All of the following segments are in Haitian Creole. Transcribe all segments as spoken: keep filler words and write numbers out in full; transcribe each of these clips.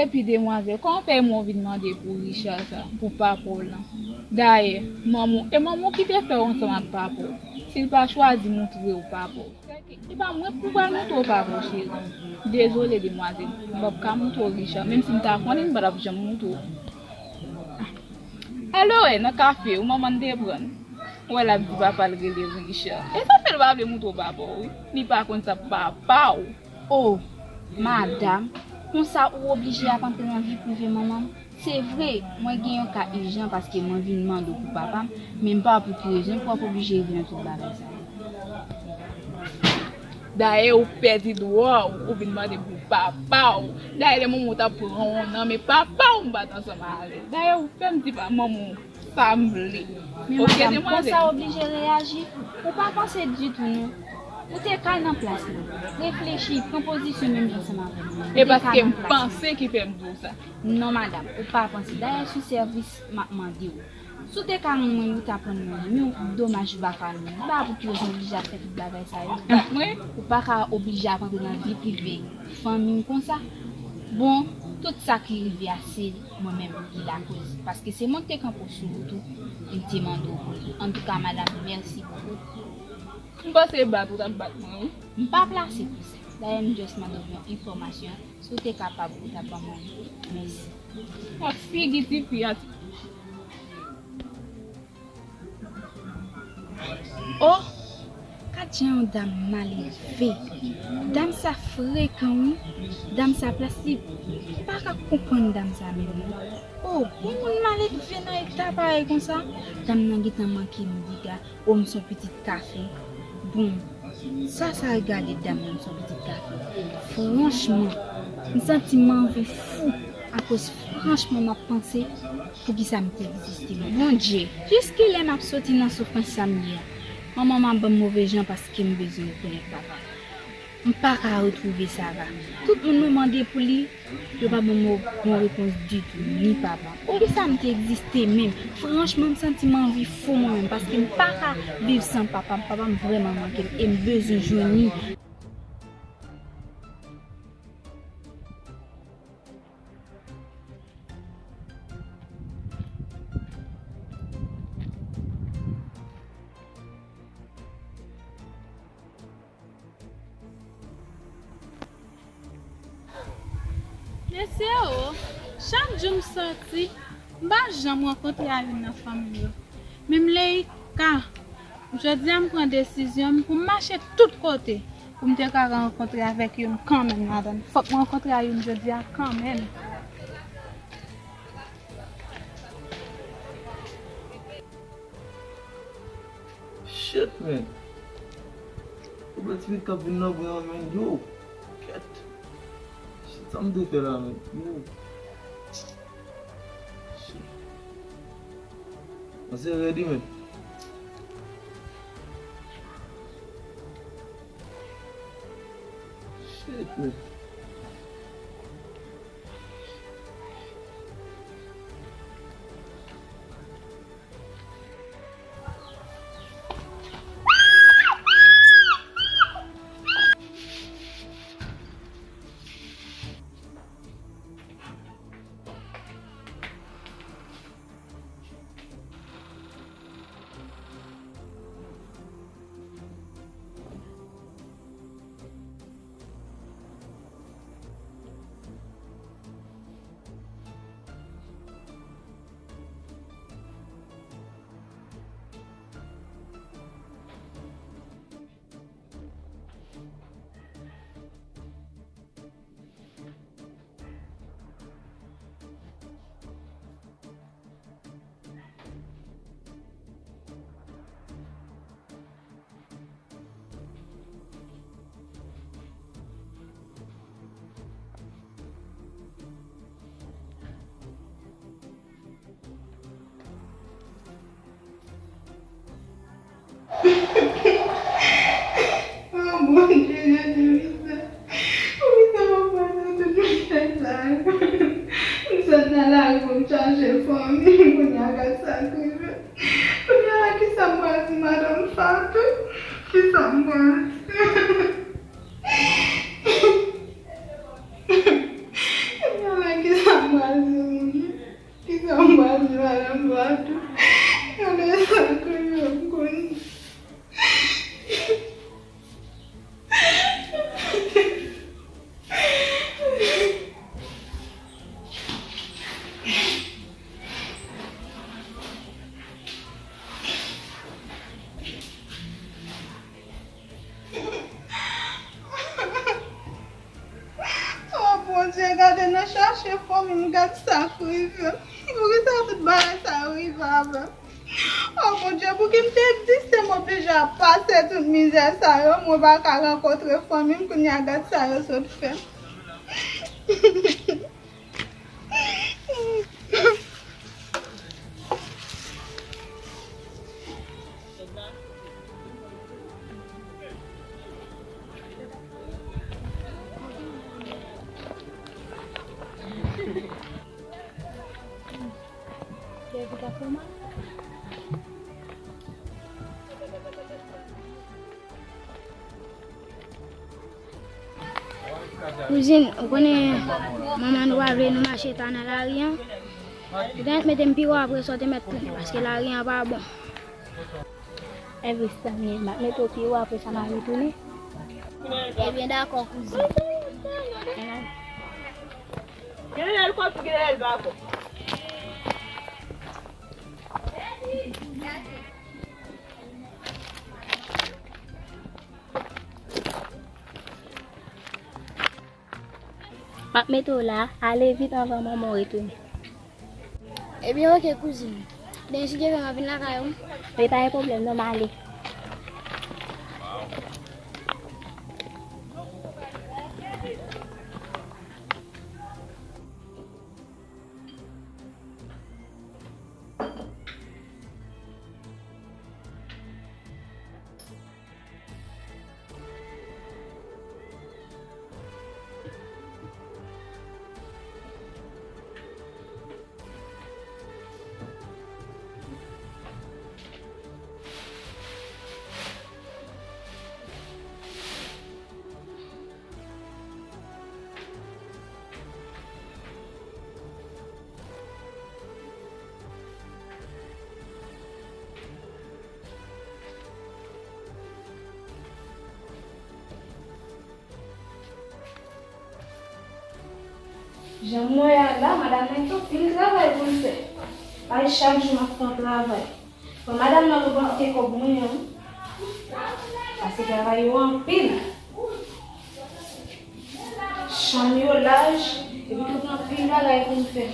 Epi demwazèl, kòman w fè mwen vin mande pou Richard sa, pou papa w lan? Dayè, manman w, e manman w ki te fè w ansanm ak papa w. Si l pa chwazi moutre w papa w. E pa mwen pou pral moutre w papa w, cheri. Dezole, demwazèl. M p ap ka moutre w Richard. Menm si m ta konnen, m pa t ap janm moutre w. Alò, wè, nan kafe, ou manman n te pran n. Ou wè l ap di papa l rele Richard. E sa fè l pa vle moutre w papa w, wi. Li pa konn sa papa w. O, madanm, konsa ou oblije ap antre nan vi prive manman m? Se vre, mwen gen yon ka ijan paske mwen vin mande w pou papa m, men m pa wè pou ki rezon pou w ap oblije rive nan tout bagay sa yo. Dayè, ou pèdi dwa w, ou vin mande m pou papa w. Dayè, lè manman w t ap pran w nan men papa w, m pa t ansanm avè l. Dayè, ou fè m di pa manman w sa m vle. Men oke, madanm, demwazèl, konsa w oblije reyaji. Ou pa panse ditou, non. Ou te ka nan plas mwen. Reflechi, pran pozisyon menm jan ansanm avè m. E paske m panse ki fè m di w sa. Non, madanm, ou pa panse. Dayè, sou sèvis m ap mande w. Si w te ka rann mwen li, ou t ap rann mwen li. Men domaj ou pa ka rann mwen li. M pa wè pou ki rezon w oblije ap fè tout bagay sa yo. Mwen? Ou pa ka oblije ap antre nan vi prive fanmi m konsa. Bon, tout sa ki rive a, se mwen menm ki lakoz. Paske se mwen ki te kanpe w sou wout ou, e m te mande w pou li. Antouka, madanm, mèsi bokou. M panse bat ou t ap bat mwen, wi. M pa plase pou sa. Dayè, m just mande w yon enfòmasyon. Si w te kapab, ou t ap ban mwen li. Mèsi. Ak figi tifi a. Oh! Gad jan yon dam maledve. Dam sa frekan, wi. Dam sa plas li, m pa ka konprann dam sa menm, non. Oh, yon moun maledve nan eta parèy konsa? Dam nan gentan manke m dega. Oh, m se yon pitit kafe. Bon, sa, sa regade dam nan, m se yon pitit kafe. Franchman, m santi m anvi fou. Akoz franchman, m ap panse poukisa m te egziste. Bondye, jiskilè m ap soti nan soufrans sa m ye a? Manman m ap ban m move jan paske m bezwen rekonèt papa m. M pa ka retwouve Sara. Tout moun mwen mande pou li, yo pa ban m bon repons ditou, ni papa. Poukisa m te egziste menm? Franchman, m santi m anvi fou mwen menm, paske m pa ka viv san papa m. Papa m vrèman manke m, e m bezwen jwenn li. Mesye o, chak jou m sòti, m pa janm rankontre a youn nan fanmi yo. Menm Leika, jodi a m pran desizyon m pou m mache tout kote pou m te ka rankontre avèk youn kanmenm ladan l. Fòk m rankontre a youn jodi a kanmenm. Shit, man. Ou bèl ti vit k ap vin nan bwen an, man, yo. Kèt. Shit, sa m te fè la, man. Yo. Shit. Mwen se rèd wi, man. Shit, man. Oh, Bondye, Bondye, Bondye. Poukisa m ap pase tout mesaj sa yo? M sot nan lari pou m chache fanmi, kounye a gad sa k rive. Kounye a la, kisa m pral di madanm Fatou? Kisa m pral di? Kounye a la, kisa Mache fanmi m, gad sa k rive m. Poukisa tout bagay sa yo rive avè m? O Bondye, pou ki m te egziste, m oblije ap pase tout mizè sa yo, mwen pa ka rankontre fanmi m, kounye a gad sa yo sot fè m. Kouzin, ou konnen manman nou pa vle nou mache ta nan lari an. Ou te mèt mete m pi wo apre sa w te mèt tounen, paske lari an pa bon. Evris, tanmi, m ap mete w pi wo, apre sa m a retounen. Ebyen, dakò, kouzin. Gen lè l konn, gen lè l pa konn. M ap mete w la, ale vit anvan manman w retounen. Ebyen, oke, kouzin. Demen si Dye vle, m ap vin lakay ou. Wi, pa gen pwoblèm, non, m ale. Jan m wè a la, madanm nan gen anpil travay pou l fè. Pa chak jou m ap fè yon travay. Fò madanm nan remake kòb mwen an. Paske travay yo anpil. Chanm yo laj, epi tou gen anpil bagay pou m fè.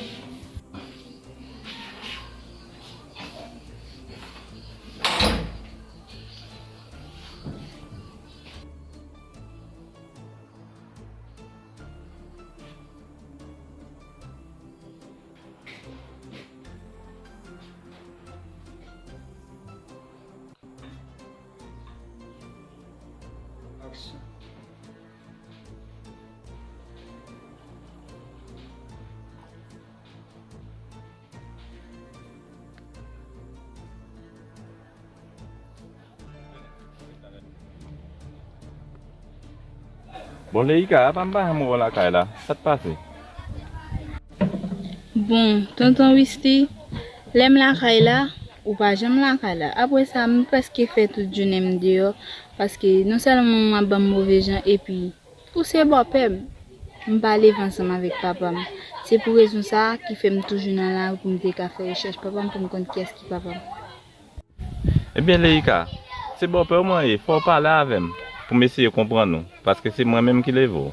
Aksyon. Bon, Leyika, apa m pa janm wè w lakay la? Sa t pase? Bon, tonton Wisty, lè m lakay la, ou pa janm lakay la. Apre sa, m prèske fè tout jounen m deyò, paske non sèlman w ap ban m move jan, epi ou se bòpè m. M pa leve ansanm avèk papa m. Se pou rezon sa a ki fè m toujou nan lari pou m te ka fè rechèch papa m, pou m konn kiyès ki papa m. Ebyen, Leyika, se bòpè w mwen ye, fò w pale avè m pou m eseye konprann ou, paske se mwen menm ki leve w.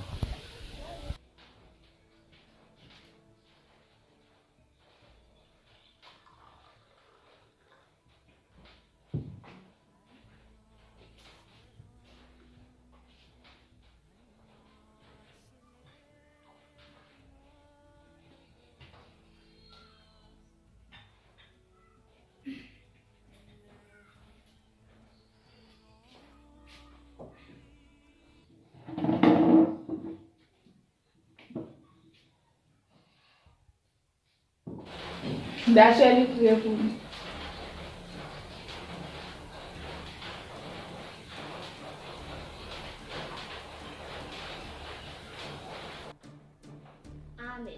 Dachè li priye pou nou. Amèn.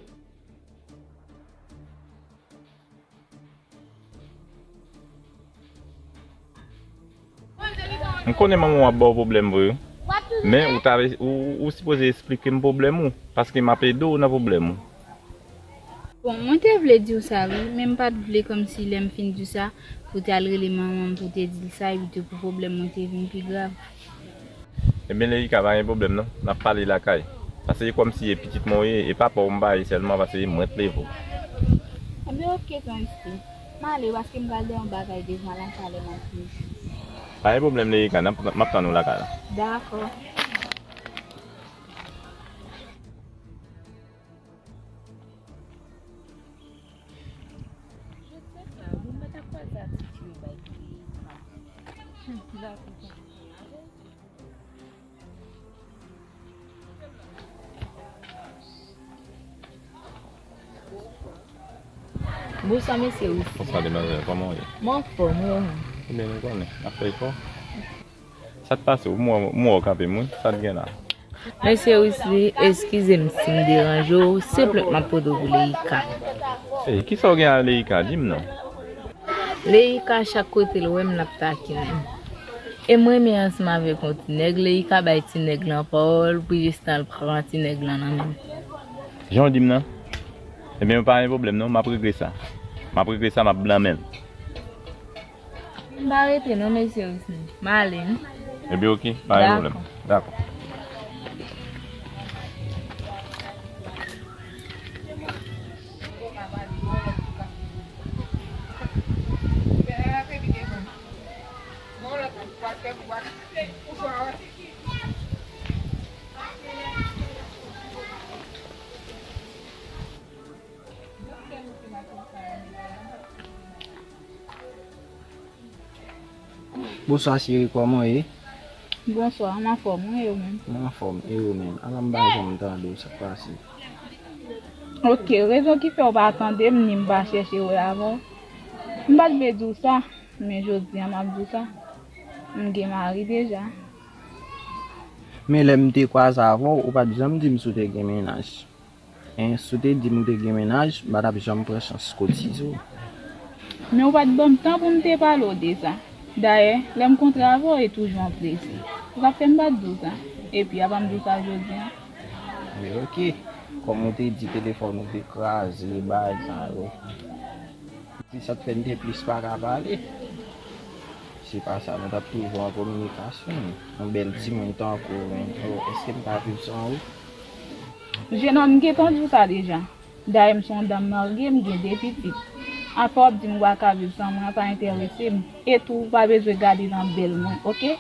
M konnen manman w ap ba w pwoblèm vre wi. Men ou ta, ou, ou sipoze esplike m pwoblèm ou, paske m ap ede w nan pwoblèm ou. Bon, mwen te vle di w sa wi, men m pa t vle kòmsi lè m fin di w sa, pou w te al rele manman m pou w te di l sa, epi tou pou pwoblèm mwen te vin pi grav. Ebyen, Leyika, pa gen pwoblèm non. N ap pale lakay. Paske e kòmsi e pitit mwen w ye, e papa w m pa ye sèlman, paske e mwen k leve w. Enben, oke, tonton Esli. M ale, paske m pral dèyè yon bagay devan la, talè m ap vini. Pa gen pwoblèm, Leyika, n ap, m ap tann ou lakay la. Dakò. Bonswa, mesye Wisly. Bonswa, demwazèl. Kòman w ye? M anfòm, wi, ou menm? Ebyen, nou konnen. N ap fè efò. Sa k pase w? M wè, m wè w kanpe m, wi. Sa k gen la? Mesye Wisly, eskize m si m deranje w, se plent m ap pote w pou Leyika. Ey, kisa w gen ak Leyika? Di m non. Leyika, chak kote l wè m, l ap takinen m. E m renmen ansanm avèk yon ti nèg, Leyika bay ti nèg lan pawòl, pou jistan l pran ti nèg lan nan men m. Jan w di m nan? Ebyen, pa gen pwoblèm non, m ap regle sa. M ap regle sa, m ap blanmen l. M pa rete non, mesye Wisly. M ale, wi. Ebyen, oke, pa gen pwoblèm. Dakò. Dakò. Bonswa cheri, kòman w ye? Bonswa, m anfòm, wi, e ou menm? M anfòm, e ou menm? Ala m pa janm tande w, sa k pase? Oke, rezon ki fè w pa tande m, ni m pa chèche wè avè w. M pa t vle di w sa, men jodi a m ap di w sa. M gen mari deja. Men lè m te kwaze avè w, ou pa t janm di m si w te gen mennaj. En, si w te di m ou te gen mennaj, m pa t ap janm pran chans kotize w. Men ou pa t ban m tan pou m te pale w de sa. Dayè, lè m kontre avè w, e toujou yon plezi. Ou ka fè m pa t di w sa. Epi, apa m di w sa jodi a? Men oke. Kòm ou te di telefòn ou te kraze, bagay sa yo. Se sa k fè n te plis pa ka pale. Se pa sa, nou t ap toujou an kominikasyon. Yon bèl timoun tankou w, men, oh, èske m ka viv san ou? Jenòm, m gentan di w sa deja. Dayè, m se yon danm marye, m gen de pitit. Afè w ap di m ou pa ka viv san mwen an pa enterese m. E tou, ou pa bezwen gade nan bèl mwen, oke?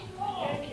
Oke,